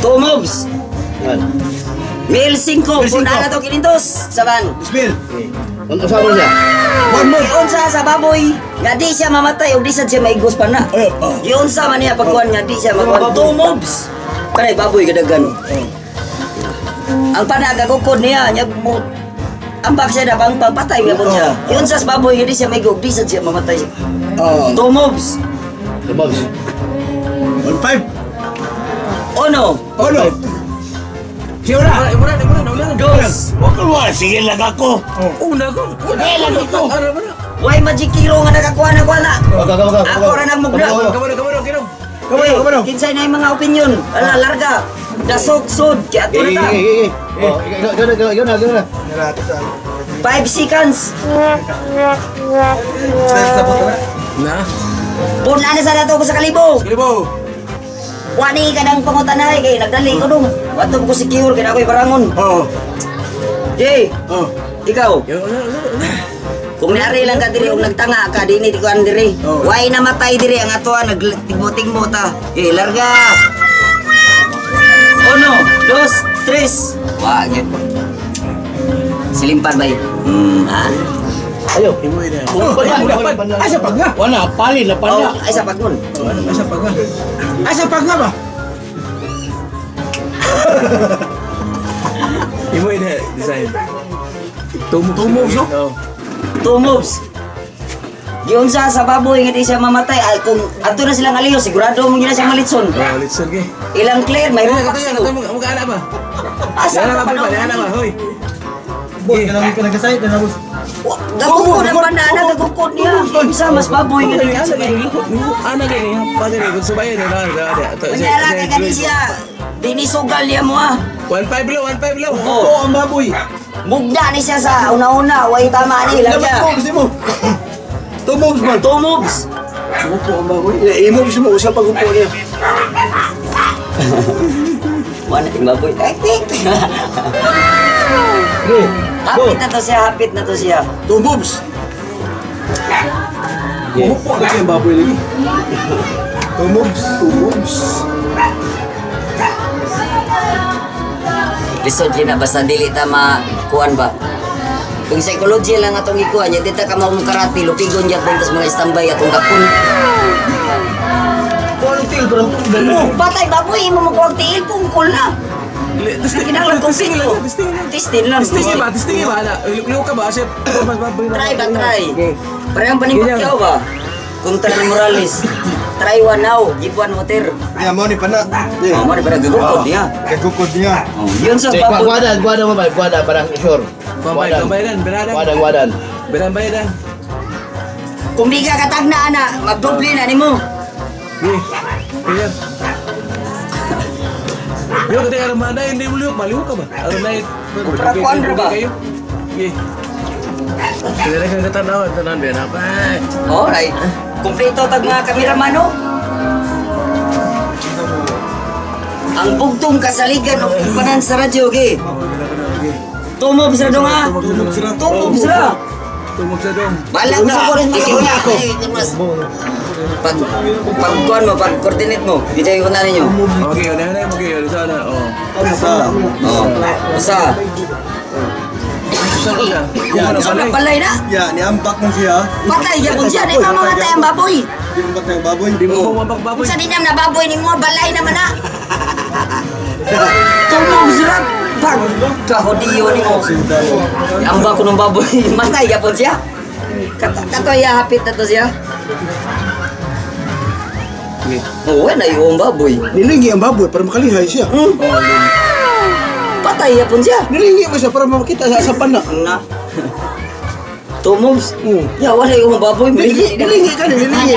Two moves. Yan. 1,500. 1,500. Kung na to 500. Saban. 2,000. Ano sa siya? One move. Giunsa sa baboy nga di siya mamatay ug di sad siya maigos pa na. Ay, oh. Giunsa man niya pagkuan nga di siya makuan. Two moves. Kanay baboy kadagan. Ang pana gagukod niya nya mo ambak siya na pang pagpatay nga po siya. Giunsa sa baboy nga di siya maigog, di sad siya mamatay. Oh. Two moves. Two moves. 1,500. Uno, Oh no. Siya wala. Imura, imura, imura. dos. Wala, sige lang ako. Una ko. Una lang ako. Ano ba na? Way magic hero nga nakakuha na kuha na. Wag, wag, wag, wag. Ako ra nagmugna. Kamano, kamano, kinom. Kamano, kamano. Kinsay na yung mga opinion? Ala, larga. Dasog, sod. Kaya ato na Ige, ta. ige, ige. Oh, ikaw na, ikaw na, ikaw na. 5 seconds. Na. Puna na sa nato ko sa kalibo. Kalibo. Wani ka ng pangutanay kay nagdali ko dong. Wato ko secure kay ako'y barangon. Oo. Jay, Oh. ikaw. Yo, una, una, una. Kung niari lang ka diri og nagtanga ka dinhi di ko an diri. Oo. Way namatay diri ang atoa nagtigmo-tigmo ta. Eh, larga. Uno, dos, tres. Wa gyud. Silimpan bay. Ha? Ayo. Imo ina. Oh, asa pag nga? Wala, pali na Oh, pala. ay sa pagnon. Asa pag nga? Asa pag nga ba? Imo ina design. Two moves. Two moves, no? Oh. Two moves. Giunsa sa baboy nga di siya mamatay. Ay, kung ato na silang aliyo, sigurado mo gina siya malitson. Oh, litson kay. Ilang clear, may Ay, rupak kato siya. yan, kato mo ana ba? Asa Yana ka ba pa ba? Yana ba? Hoy. Boss, kanang ka nag-site na boss. Gagukod ang bandana, gagukod niya. Unsa mas baboy nga di Ana siya gani, ana gani, pa gani kung subayan na na na. Kunyara kay gani siya. Dinisugal niya mo ah. 1.5 low, 1.5 low. Oh, Oo, ang baboy. mugna ni siya sa una-una, way tama ni lang Dapat siya. moves mo. Two moves man. Two moves. Upo ang baboy. I-moves mo usa pag upo niya. Wala ting baboy. Ay, tik. Okay. Hapit na to siya, hapit na to siya. Two moves. Umupo lagi ang baboy lagi. Two moves. Two moves. Lisod na basta dili ta makuan ba. Kung psychology lang atong ikuan, nya di ta ka maong karate, lupigon gyapon tas mga standby atong gapon. Kung anong tiil ko ng Oh, patay baboy imo mo kuwag tiil pungkol na. Kinahanglan kong Testing lang, pito. testing lang. Testing lang. Testing ba? Testing ba? Ana, liw ka ba? Sir, mas baboy na. Try ba, try? Okay. Parehang pa ni Ganyan. Pacquiao ba? Kontra ni Morales. Try one now, give one water. Ya mo ni pana. Oh, mo ni para gagukod niya. Kagukod niya. Oh, yun sa Sige, baboy. guwadan, guwadan mo ba? Guwadan, para sure. Kumbay, kumbay dan, beradan. Guwadan, guwadan. Beran bayadan. Kung di ka katagna ana, magdoble na nimo. Gi. Ganyan. Yo, kasi aron mana hindi mo liw, maliw ka ba? Aron na Kumpra kuan ra ba? Kayo. Gi. Kaya kang katanawan, tanan ba na ba? Alright. Kumpleto tag mga kameraman no. Ang bugtong kasaligan og panan sa radyo ge. Tumob sa dong ha. Tumob sa. Tumog sa dong. Balag sa ko rin mga ako. Pag pag kuan mo, pag coordinate mo, di tayo na ninyo. Okay, una na, okay, sana. Oh. Usa. Oh. Usa. Sa ko siya. Ya, Usa na palay na. Ya, niambak mo siya. Patay gyapon siya, di pa mamatay ang baboy. Di mo ang baboy. Di mo mabak baboy. Unsa din na baboy ni mo, balay naman na. Tumog sila. Pag kahodiyo ni mo. Amba ko ng baboy, matay gyapon siya. Katoya hapit na to siya. Oh, na yung baboy. Nilingi ang baboy para makalihay siya. Patay yapon siya. Nilingi mo siya para makita sa pana. Na. Two moves. Ya, wala yung baboy. Nilingi ka, nilingi. Nilingi.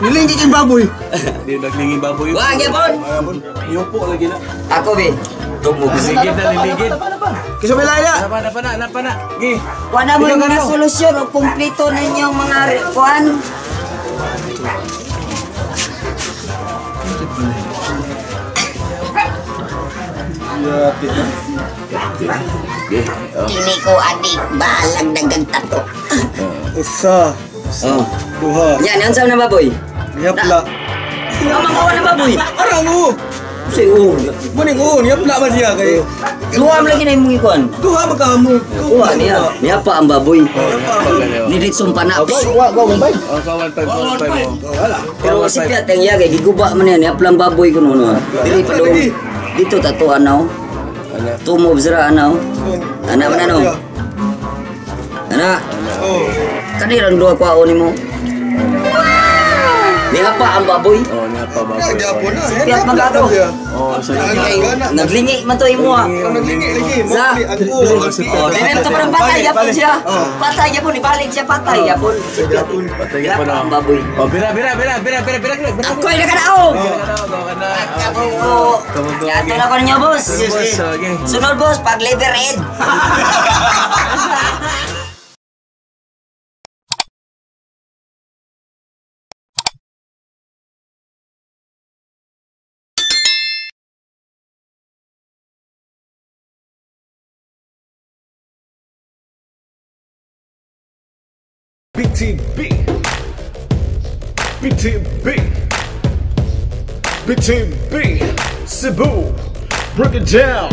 Nilingi kang baboy. Di naglingi baboy. Wag yapon. Yupo lagi na. Ako be. Two moves. Ligid na, liligid. Kisa may laya. Napa na, na, napa na. Gi. Wala mo Ikaw yung mga gano? solusyon o kumpleto ninyong mga kuan. Kini ko adik bahalag dagang tato. Usa. Oh. Duha. Yan, ang na baboy. Lihapla. Ang mga na baboy. Arang mo. Say oh. Muning oo, niya pala man siya kay. Duha man lagi na imong ikuan. Duha man ka mo. Kuha niya. Niya pa ang baboy. Ni Ritson pana. Wa wa wa bay. Oh, ka 1.5, 1.5. Oh. Wala. Pero si Piat ang iya kay giguba man niya, niya ang baboy kuno no. Dili pa doon. Dito tato anaw. Two moves ra anaw. Ana man ano. Ana, Oh. kanirang duha kwaon nimo. Niya pa ang baboy. Oh, niya pa baboy. Gyapon na. Piat man ka to. Oh, sige. Kay naglingi man to imo ah. Ang naglingi lagi mo Sa- ang oo, ang Oh, dili to parang patay yapon siya. Patay yapon ibalik siya patay yapon. Gyapon. Patay Niya pa pa na. ang baboy. Oh, bira, bira, bira, bira, bira, bira, bira. Ako'y nakadaog. Oh, Oo. Yato na ko ninyo, boss. Boss, okay. Sunod, boss, pag leather head. BTB. BTB. BTB. Cebu. Break it down.